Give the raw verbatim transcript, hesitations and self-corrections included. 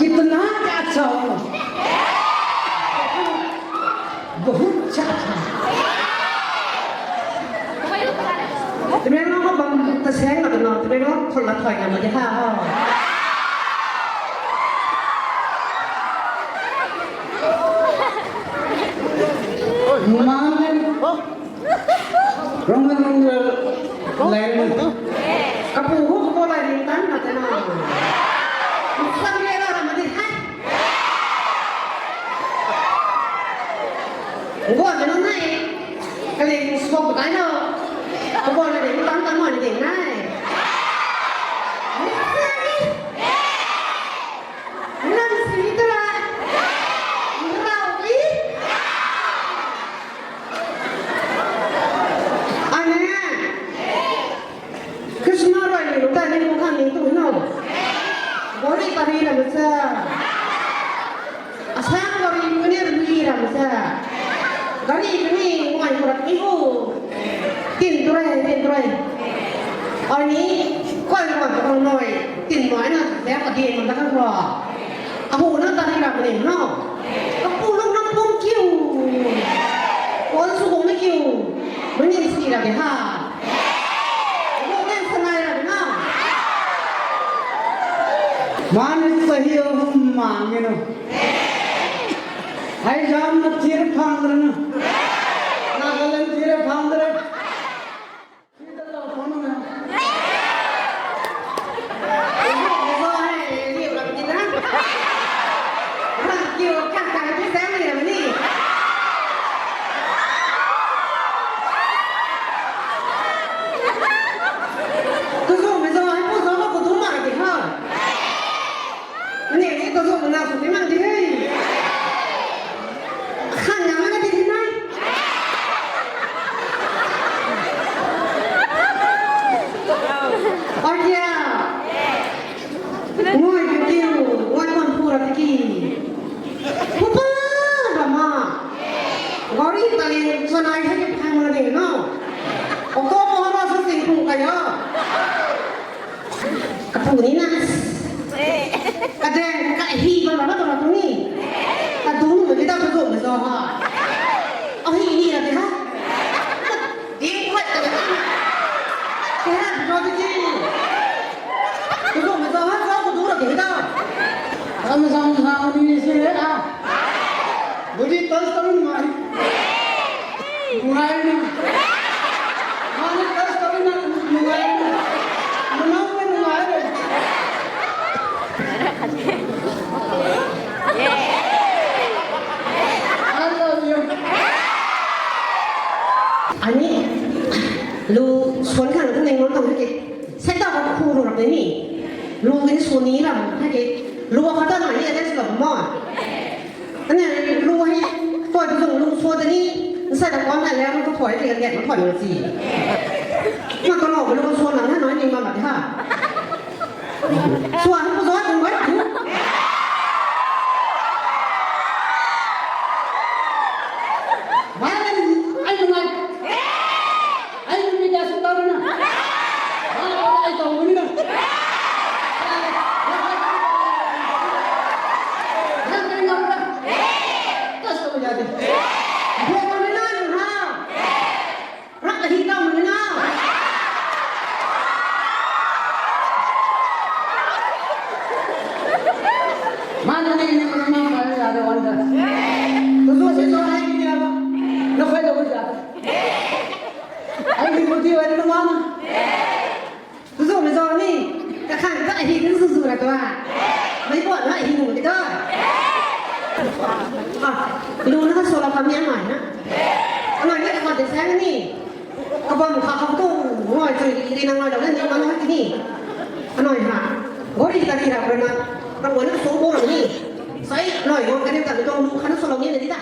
कितना अच्छा हो। बहुत अच्छा था। Tamenglong khou bam ta seng la twna, Tamenglong khou la thoi na ma di ha ho. Mama, Roman numeral lang. Kapu hu kapu la ring tan na tena. Sam le la ma di hai. Gua na nai. Kaling smoke kai na. Kapu la ring tan tan ma di nai. Nang sini tu la. Rau i. Ane. Christmas rui ni ta ni kung khang ni tu no. Gari pari la masa. Asam gari kani rui la masa. Gari kani ngai kurak ni ho. Tin turai, tin turai. Ani koi ma kang noi. Tin mai na, dia ka dia ma kang ro. Ahu na ta ni ra ni no. Kapu lung na pum kiu. Kon su kung na kiu. Mani si ra de ha. Ahu na sa nai ra na. Mani sahi hum mang no. Hai jam na thir phang ra na. Nagaland thir phang ra. Ni ni ta zo na su ni mang di hei. Khan na mana di nai. Arkia. Ngoi ki kiu, ngoi kon pura ki. Pupa rama. Gari tali sanai hai ki phang na di no. Oko mo hama sa sing pung kayo. Kapu ni na. Kade ka hi ba na ba na ni. Ka du nu ni da bu zo bu zo ha. A hi ni ra de ha. Di khat ka na. Ke ha zo de ji. Bu zo bu zo ha zo bu du ra de da. Am sam sam ni si le ha. Budi tas tam ma. Nungai na. Mani kas kami na nungai na. Nungai na nungai na. I love you. Ani lu suan khang tu neng ngon tang ke. Sai ta ko khu ru rap ni. Lu ni suan ni ram ke. Lu kha ta na ni ada sula mo. Ane lu hei, toi tu zung lu sua ta ni, nsai ta kuang na le, lu ka toi ti ka lian ma toi lu si. Ma ka lo lu sua na na ni ma ma ha. Sua na ku zo tu ma tu. Mai ai lu mai. Ai, mi ta su tau na. Ai, ai tau ni na. Nang kai ngam na. Kas tau ya de. Bua ni na ha. Rak ka hi tau ni na. Mana ni ni mana ma pa ya de wan da. Tu zo se zo ai ni ya ba. Na khoi lo ja. Ai ni ko ti ai ni ma na. Zo me zo ni, kakhan ka hi ni zu zu ra tua. Mei bo na hi nu ti ta. Ah, lu na ka so la kam ya mai na. Anoi ni ka ma de sang ni. Ka bam kha kha tu, ngoi tu ri na ngoi lo na ni ma na ti ni. Anoi ha. Gori ta ri ra na. Ka bo na so bo ni. Sai, anoi ngoi ka ni ta ni tong lu kha na so lo ni na ti ta.